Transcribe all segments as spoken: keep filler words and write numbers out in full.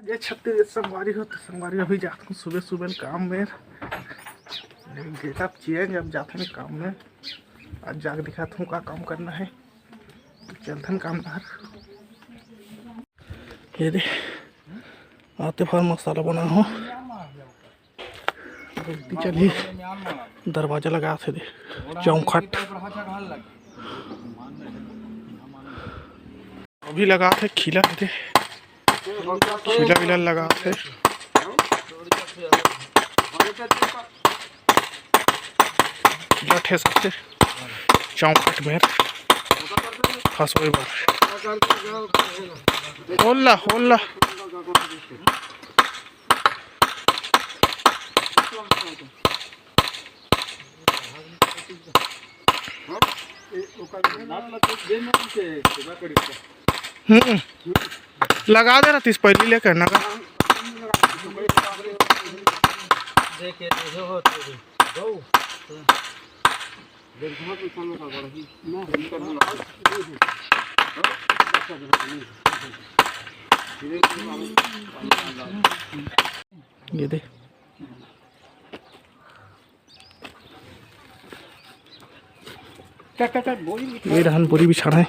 जय छत्तीसगढ़ संगवारी हो, तो संगवारी अभी जात हूँ सुबह सुबह काम में। Get up change, अब जात हूँ काम में। आज जाके दिखात हूँ का काम करना है, तो चलथन काम डहर। ये दे आते भर मसाला बना हो, चली दरवाजा लगा थे दे चौखट। अभी लगा थे खीला दे, खीला विला लगा थे, खीला ठेसा थे चौखट में फंसोए बर। होला होला। हम्म, लगा दे रहा तीस पहली लेकर ना। ये दे। ये रहन बोरी बिछाना है।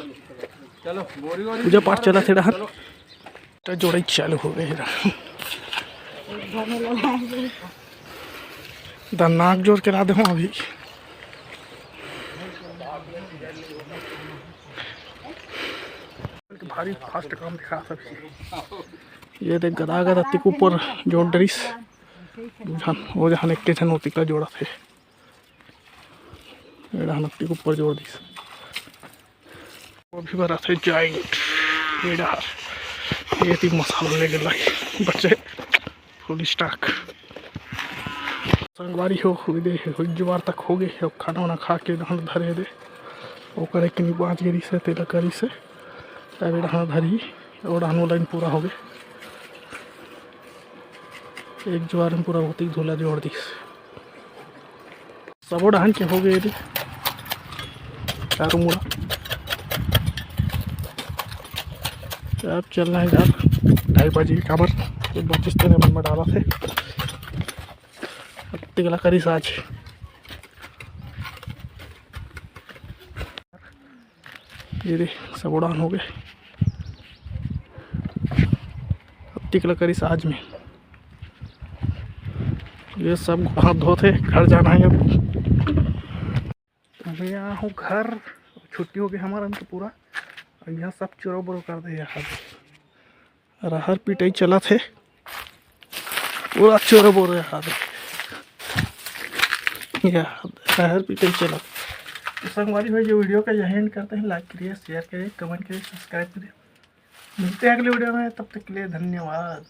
पूजा पाठ चला थे रहन। तो जोड़ाई चालू हो गए रहन। द नाक जोर के ला दे हूँ अभी। भारी फास्ट काम दिखा सब। ये देख गदा गदा तिक ऊपर जोड़ डरिस। झन वो जहन एक झन ओतिका जोड़ा थे। एड़ा हन ओतिक ऊपर जोड़ दिस। वो भी बना थे जॉइंट। ये डहर ये ती मसाला ले गेला बच्चे। फुल स्टॉक। संगवारी हो, हुई दे, हुई जुआर तक हो गए। अब खाना वाना खा के डहन धरे दे। ओकर एक नी बाँच गे रिसे, तेला करिसे। अब डहन धरी, और डहन लाइन पूरा हो गए। एक जुआर में पूरा होती धूला जोड़ दिस। सबो डहन के हो गए रे चारों मुड़ा। अब चलना है यार ढाई बजे, काबर ये बत्तीस तेरह मन में डाला थे। अब तिगला करिस आज। ये दे, सबो डहन हो गए। अब तिगला करिस आज में। ये सब हाथ धोते घर जाना है अब। अभी यहाँ हूँ घर, छुट्टी हो गई हमारा तो पूरा। और यहाँ सब चोरो बोरो कर दे यार। रहर पिटाई चला थे, पूरा चोरो बोरो यहाँ पे। या रहर पिटाई चला। तो संगवारी हो, ये वीडियो का यही एंड करते हैं। लाइक करिए, शेयर करिए, कमेंट करिए, सब्सक्राइब करिए। मिलते हैं अगले वीडियो में, तब तक के लिए धन्यवाद।